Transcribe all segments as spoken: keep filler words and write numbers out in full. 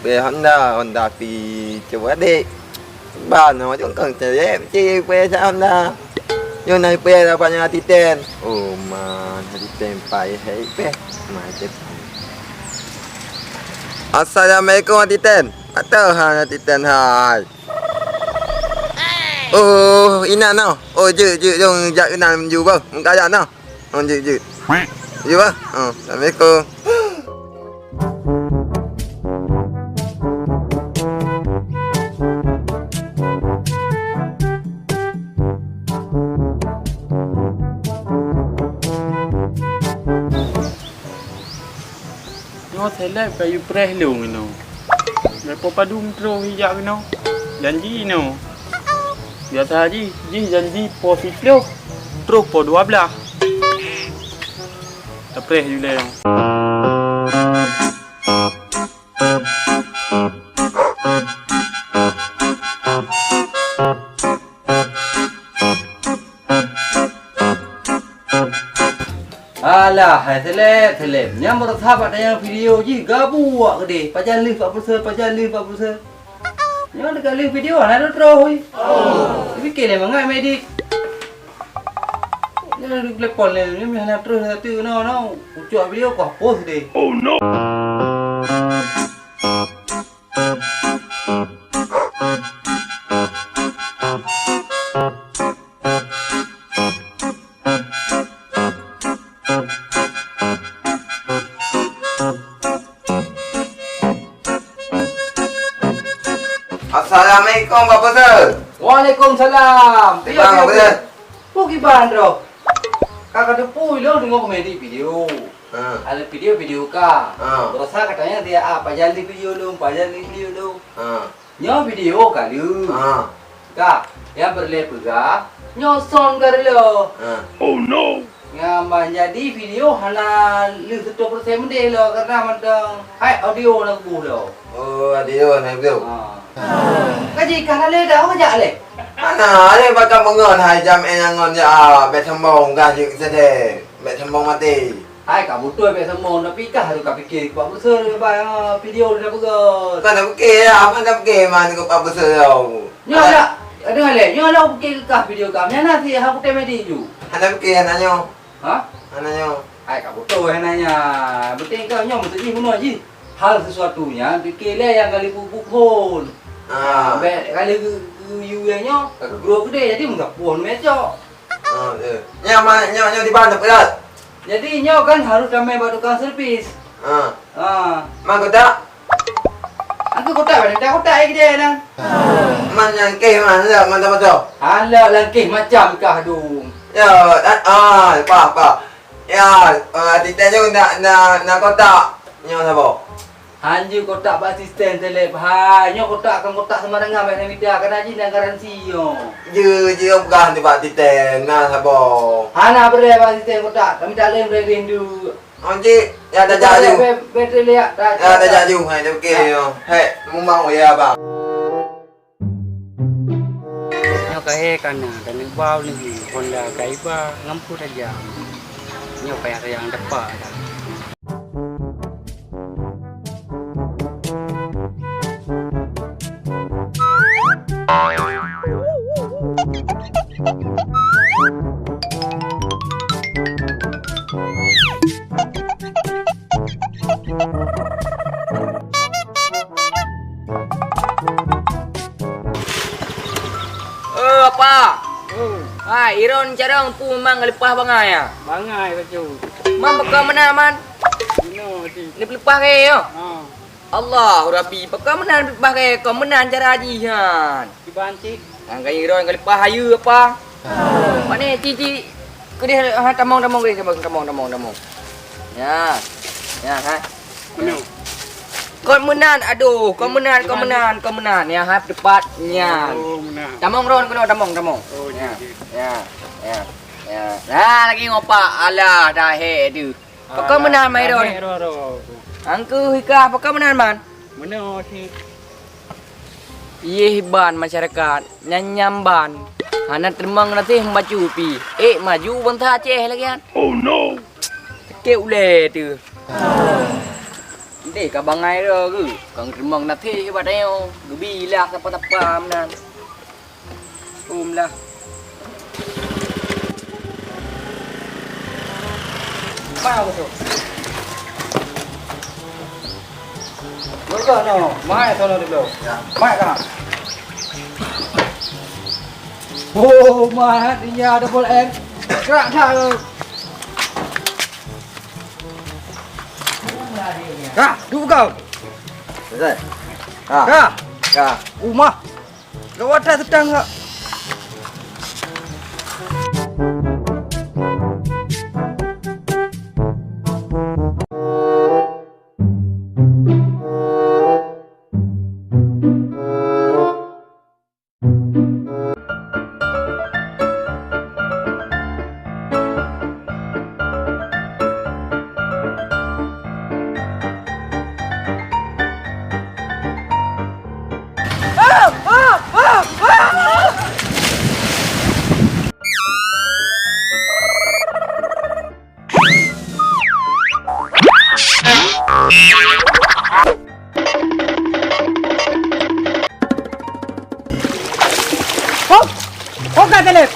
Eh, Honda, Honda pi cuba dek. Ban ho jong kang cewek ci pe sa Honda. Yo na pe dapat nya Titen. Oh man, Titen pai hai pe. Mai cep. Assalamualaikum Titen. Atau ha Titen hai. Oh, inan noh. Oh, jeuet, jeuet, jong jak inan ju bah. Mengkaya noh. Oh, jeuet, jeuet. Jeuet bah. Oh, assalamualaikum. Nyoe seleb kayu preh lôn inoe. Leupah padum troh ijak keunoe. Janji inoe. Biasa jih, jih janji poh siplôh, troh poh dua blaih. Tapreh ju lé. Alah, hai seleb, seleb. Nyang beureusaha bak tanyong video jih gabuek keudeh. Pajan lheueh pat pulsa, pajan lheueh pat pulsa. Nyoe teuka lheueh video hana troh-troh, ui. Pike lé mangat medik. Nyoe telepon lé, nyoe hana troh satu, no, no. Ucok video kah post deh. Oh no. Assalamualaikum, Pak Pulsa. Waalaikumsalam. Kiban, Pak Pulsa? Peue kiban droe? Ka kateupeue lôn deungoe komedi video. Ha. Ada video-video ka. Ha. Beurasa katanya dia, ah, pajan lheueh video lôn, pajan lheueh video lôn. Ha. Nyoe video ka lheueh. Ha. Ka, nyang peureulée peugah, nyoe sound ka reuloh. Ha. Oh no. Nyan ban jadi video hana lheueh sireutoh persen meudeh lom, karena mantong hai audio na geuboh lom. Oh, audio na geuboh. Ha. Ka jih ka hana lé dah, ka jak lé. Hana lé, bak kameungon hai jam eh nyan ngon jak, ah, bék sombong, gah jeuet keudeh, bék sombong maté. Hai ka beutôi bék sombong, tapi kah harôh ka pike bak pulsa lé bak, ah, video na peugah. Ka na pike ya, apa na pike man keu bak pulsa lom. Nyoe dak, aduh lé, nyoe lôn pike keu kah video kah. Nyan na si ha kutem di ju. Hana pike hana nyoe. Ha? Hana nyoe. Hai ka beutôi hana nyan. Penting kah nyoe meuteujih bunoe jih. Hal sesuatu nyan pike lé nyang kali pupuk phon. Ah. Bék kali geu-, geu-, yu nyang nyoe, ka geugroe keudeh jadi meusapeue meucok. Ah, eh. Nyoe ma-, nyoe, nyoe diban teupeurot. Jadi nyoe kan harôh tamé bak tukang servis. Ah. Ah. Man kotak? Angka kotak bak kotak ai gede nyan. Man nyang keh man, lak mantap-mantap. Alah, langkeh macam kah dong. Ya, ah, ah, pah, pah. Ya, ah, titah nyoe na, na, na kotak. Nyoe saboh. Hanjeuet kotak bak asisten seleb hai. Nyoe kotak kon kotak seumarangan bak nyang mita, kana jih na garansi nyoe. Jeuet, jeuet peugah nibak asisten, na saboh. Hana beureh bak asisten kotak, kami tak lé beureh rindu. Oh, cik, ya dah jak aju. Be-, be-, betul ya, dah, ya dah jak aju. Hai, dah okey. Hei, mumang ya, bang. Nyoe ka he kana, dan bau ni, Honda ka iba, ngampu tajam. Nyoe payah sayang depa dah. Eh, apa? Hmm. Hai, iron carong pu memang leupah bangai ah. Bangai bacut. Man baka meunan man. Ino ti. Ni leupah ke yo? Ha. Allahu Rabbi, baka meunan leupah ke, kau meunan cara jih han. Kiban cit. Nang ka iron ka leupah ayeue apa? Pane cici keudeh ha tamong tamong keudeh tamong tamong tamong. Ya. Ya ha. Meunoe. Kon meunan, aduh, kon meunan, kon meunan, kon meunan. Ya ha tepat nyan. Oh, meunan. Tamong ron keunoe tamong tamong. Oh, ya. Ya. Ya. Ya. Nah, lagi ngopak. Alah, dah he tu. Pakon meunan, Mai Ron? Angku hika, pakon meunan, Man? Meunoe cit. Yeh ban masyarakat, nyan nyam ban. Hana teurimong gaséh meubacut pih. Ék maju bansa Aceh lagée nyan. Oh no! Sakét ulée teuh. Deh, ka bangai ro geu. Kang Rimong na theh bak tanyoe. Geubi lah sapa-sapa meunan. Um lah. Mana aku tu? Burger no, mai sono dulu. Ya. Mai ka. Oh, mat, iya double M. Kerak dah. Ka, duduk kau. Selesai. Ha. Ka. Ka. Umah. Gawat dah sedang ka. Hok! Hoka, Taleb!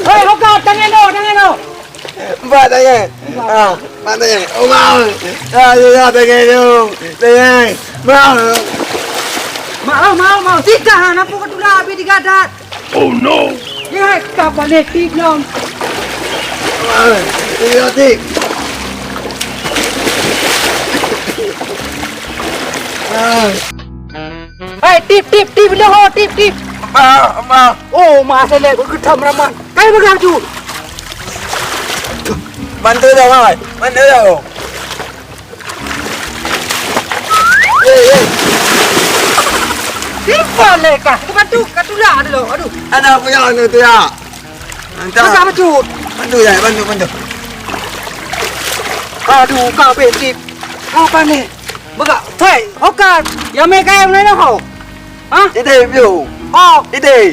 Hoi, Hoka, tangai lo, tangai lo! Empat tangai. Ah, empat tangai. Oh, mau. Ah, ya, ya, tangai tu. Tangai. Mau. Mau, mau, mau. Tiga, ha, nampak ke tulak habis tiga dah. Oh no! Ya, ka paléh tik lom. Ah, iya, tik. Ah. Hei, tip, tip, tip, leuho, tip, tip. Apa, apa? Oh, masa lek, beukeutam raman. Kai beugah ju. Bantu dah, Mat. Bantu dah. Hei, hei. Simpan lé kah. Itu bantu, ka tulak dulu. Aduh. Ada apa yang anu tu ya? Entah. Masa bacut. Bantu ya, bantu, bantu. Aduh, kau betik. Apa ni? Begak, hei, hokan. Ya me kai mana ho? Ha? Ide, Bro. Oh. Ide.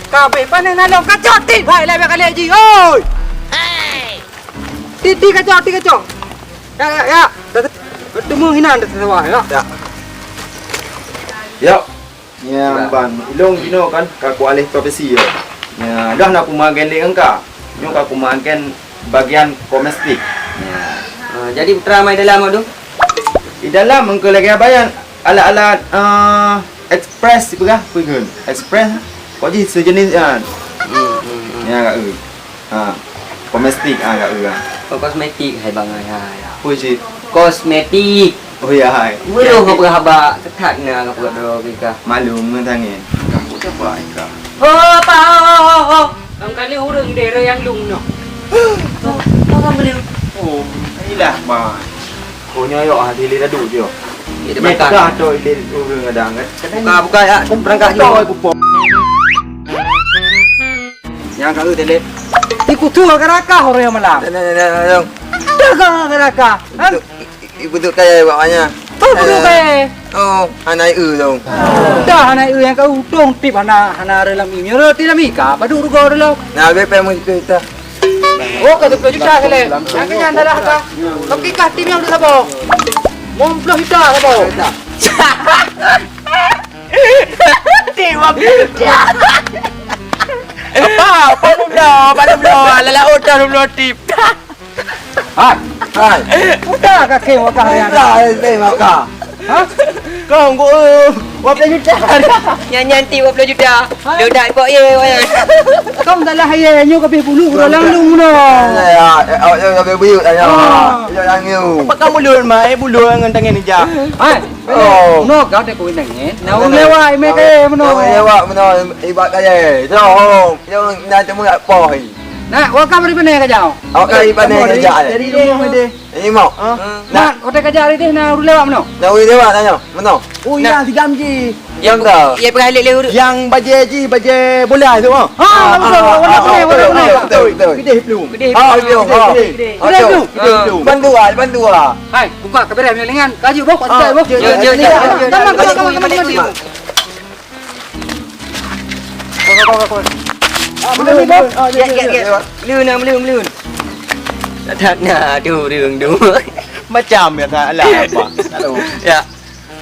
Kabeh panen nalong kacok tik hai lé kali ji. Oi. Tik, tik kacok, tik kacok. Ya, ya, ya. Bertemu hinan di sawah ya. Ya. Ya. Nyang ban ilong jinoe kan ka kualih profesi ya. Nya dah na kumagen lé engka. Nyoe ka kumagen bagian komestik. Nya. Ah, jadi putra mai dalam tu? Di dalam engkau lagi abayan alat-alat eh, ekspres peugah peugah. Ekspres. Kok jih sejenis kan? Hmm, hmm, hmm. Ya, Kak. Ha, komestik, ha, Kak Ura. Oh, kosmetik, hai bangai, hai. Apa cit? Kosmetik. Oh ya, hai. Beuroh kau berhaba, ketat na kau buat dua kika. Maklum ngon tangen. Kamu siapa, Ika? Ho, pa, ho, ho, ho, ho. Lam kali urang deh, yang lung no. Kau kan beli. Oh, ilah, Mak. Oh, nyoe yok, ah, di lid adu je. Dia makan. Dah tu lid urang ada kan. Buka, buka ya. Berangkat je. Tahu, pupuk. Nyang ka eu teulet. Di kutu ka rakah orang yang malam. Dah, dah, dah, dah, dah. Dah ka rakah. Ha? Ibu, ibu tu kaya bawahnya. Oh, ibu tu kaya. Oh, hana eu dong. Dah hana eu yang kau utong tip hana, hana rela mi. Nyo roti lami ka, padu rugo dulu. Nah, be pe mun kita. Oh, ka sepuluh juta kali. Yang kenyang dah lah ka. Tapi kah tim yang udah sabo. Mun sepuluh juta sabo. Tengok dia. Apa? Apa lu dah? Apa lu dah? Lala otak lu dah tip. Hai, hai. Udah kaki wakah ya. Udah, eh, eh, wakah. Ha? Kau ngok, eh, dua puluh juta. Nyan, nyan tip dua puluh juta. Hai. Dia dah ikut ye, wayang. Kau dah lah ye, nyoe kabeh bulu, udah lalu no. Ya, ya, eh, awak jangan kabeh buyut, ya. Ah. Ya, yang you. Apa kamu lur, mai? Bulu dengan tangan ni, ja. Hai. Oh. No, kau tak kau ingat, eh? Nah, lewat, mai kaya, mano? Lewat, mano? Ibat kaya. Jom, jom, nak temu nak poh. Nah, awak kan dari mana kau jauh? Awak kan dari mana kau jauh? Dari rumah dia. Ini mau. Ha? Nah, otak kau jauh hari ni, nah, lewat mano? Nah, lewat, tanya. Mano? Oh, iya, si Gamji. Yang dah. Iya, pernah lihat lewat. Yang bajai ji, bajai bola tu, oh. Ha, betul, warna kuning, warna kuning. Betul, betul. Gede belum? Gede. Ah, belum. Gede belum? Gede belum? Bantu ah, bantu ah. Hai, buka kaberes punya lengan. Kaju, bok, kaju, bok. Ya, ya, ya, ya, ya. Come on, come on, come on, come on, come on. Come on, come on, come on. Ah, boleh, boleh. Ya, ya, ya. Melun, ah, melun, melun. Tak, tak, nah, tu, tu, tu. Macam biasa lah, apa? Ya.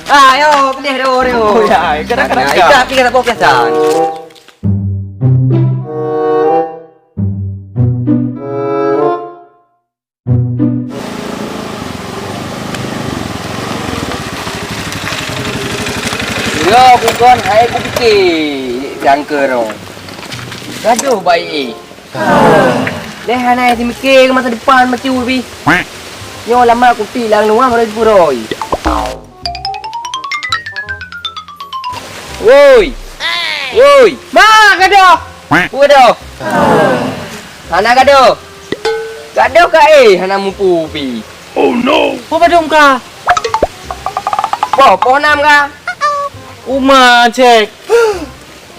Ah, yo, pedih dah, dah. Oh, ya, kadang-kadang. Nah, ikak, ikak tak boleh biasa. Yo, bukon hai kupike jangka rong. Gadoh baik eh. Leh hana simiké keu masa depan macam ubi. Nyoe lama kupi lam luah baru puroi. Woi. Woi. Ma gadoh. Peue gadoh? Hana gadoh. Gadoh ka eh hana mupu pi. Oh no. Peue padum ka? Poh, poh nam ka? Uma cek.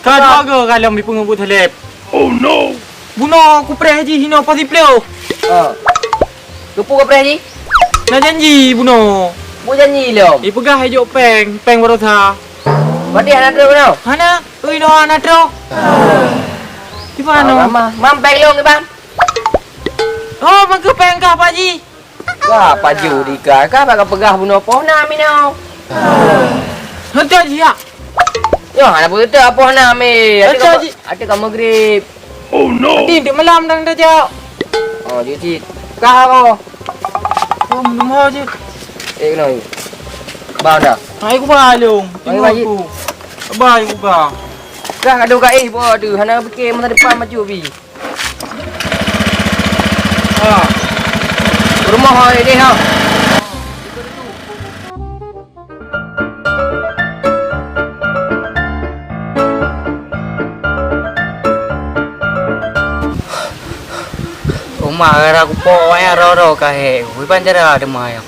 Ka dua go kalon dipeungeut buet saleb. Oh no. Bunoe kupreh jih hinoe poh siplôh. Ha. Keupeue kupreh jih? Na janji bunoe. Buet janji lom. Ipeugah ijok péng, péng baroesa. Berarti hana trok bunoe? Hana, ui doa hana trok. Di mana? Mama, mam péng lom ke bang? Oh, maka péng kah Pak Ji. Wah, paju di ka, ka bak peugah bunoe poh nam inoe. Henteu jih ya. Nyoe hana beutôi poh nam eh. Henteu jih. Ate ka maghrib. Oh no. Nanti di malam dang dah jak. Oh, jih cit. Ka ho. Oh, minum ho je. Eh, kenapa? Bang dah. Hai ku balong. Hai, Pak Ji. Bye ku ba. Dah gadoh ka eh boh tu. Hana fikir masa depan maju bi. Ha. Rumoh hai deh ha. Uma gara kupok wayang roro ka he. Wiban cara demai.